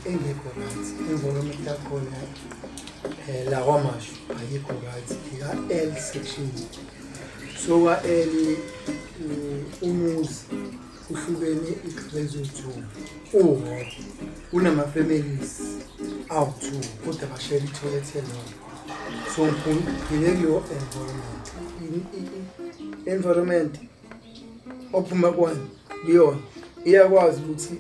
engekho right, environment yakhona la KwaMashu ayikho right, ika-L section. So kwa-L umuzi uhlukene iy'gaba eziwu-2, uwodwa unama-families awu-2 kodwa bashare ithoyilethi elilodwa. So ngiphile kuleyo environment. I-environment ophuma kuyona iyakwazi ukuthi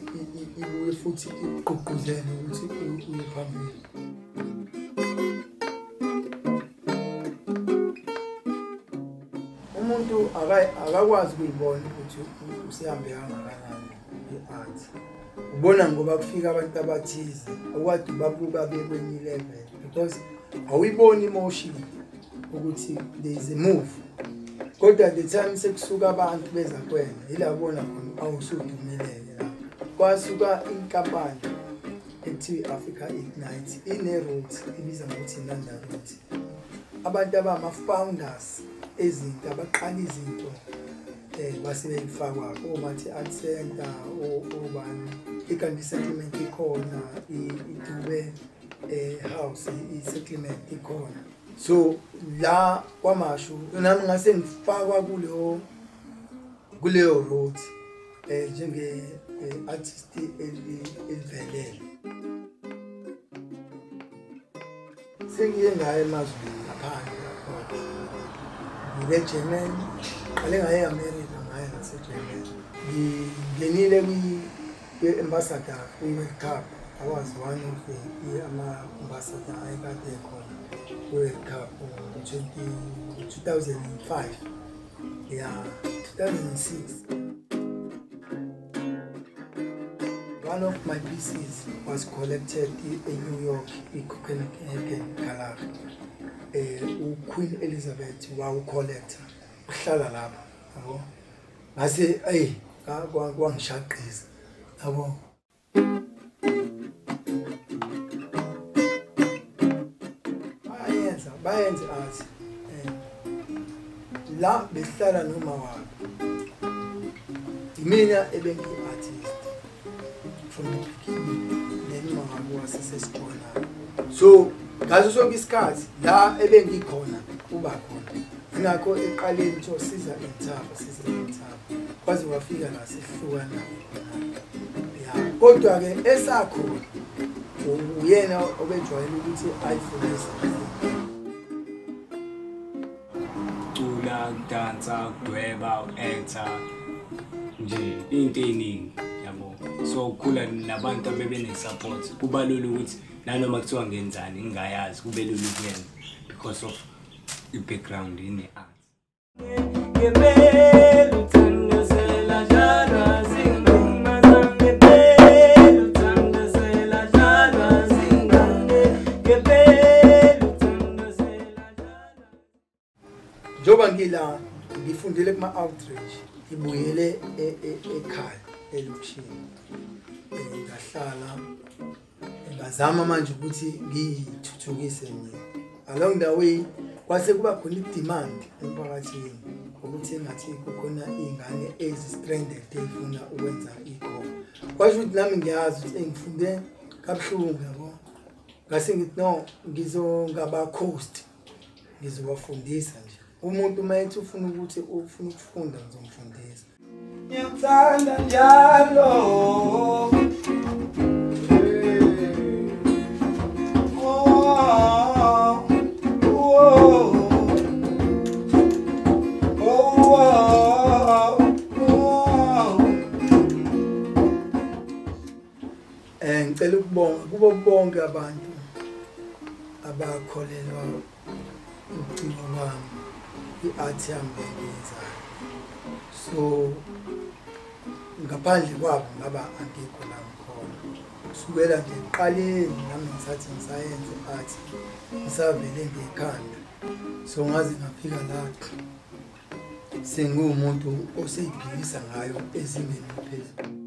ibuye futhi igqugquzele ukuthi uye phambili. Umuntu akakwazi ukuyibona ukuthi usehambe kangakanani i-art. Ubona ngoba kufika abantu abathize okade babuka bekwenye level, because awuyiboni emotion ukuthi there is a move. Kodwa the time sekusuka abantu beza kuwena ila ubona khona awusudumeleke la. Kwasuka inkampani ekuthiwa i-Africa Ignite ine-route ibiza ngokuthi Nanda Route. Abantu abama-founders ezinto abaqala izinto base beyifakwa oMathi Art Center, obani ikanti settlement ikhona, iDube House i-settlement ikhona. So la KwaMashu nami ngase ngifakwa kuleyo route njenge artist elivelele. Sengiye ngaye emazweni ngaphandle lapho. Ngiye eGermany, qale ngaye eAmerica, ngaye naseGermany. Ngingenile kwi-ambassador kwi-World Cup. I was one of the ambassador ayekade khona kwi-World Cup ngo-2005. Yeah, 2006. One of my pieces was collected in New York, in Copenhagen Gallery. Queen Elizabeth wawu-collector, uhlala lapho, yabo. Ngase eyi kwangishaqisa, yabo. Bayenza art. La behlala noma wabo. Mina ebengiyi-artist from the beginning, then uma wabo wasesesijoyina. So ngaso sonke isikhathi la ebengikhona uba khona. Ingakho eqaleni kuthiwa siza intaba, siza intaba. Kwaze wafika la sehlukana khona. Ya, kodwa-ke esakhona uyena obejwayele ukuthi ayifundise. Ukucula, ukudansa, ukudweba, uku-actor, nje into ey'ningi yabo. So ukukhula nabantu abebene-support kuba lula ukuthi nanoma kuthiwa ngenzani ngingayazi kube lula ukuyenza because of i-background ine-art. Njengoba ngila ngifundile kuma-outreach, ngibuyele ekhaya elokishini. Ngahlala ngazama manje ukuthi ngiyithuthukise mina. Along the way kwase kuba khona i-demand emphakathini ukuthi engathi kukhona iy'ngane ezi-stranded ey'funa ukwenza ikhona. Kwasho ukuthi nami ngiyazi ukuthi ngifunde kabuhlungu, yabo. Ngase ngithi no, ngizongaba-coast, ngizobafundisa nje. Umuntu uma ethi ufuna ukuthi ufuna ukufunda ngizomfundisa. Ngiyakuthanda njalo. Oh, oh, oh, oh. Ngicela ukubonga kubo bonke abantu abakholelwa ubuciko bami, i-art yami lengiyenzayo. So ngaphandle kwabo ngaba angikho la ngikhona. Kusukela nje ekuqaleni nami ngisathi ngisayenza i-art, ngisavele ngekhanda. So ngaze ngafika la sengiwumuntu oseyiphilisa ngayo ezingeni eliphezulu.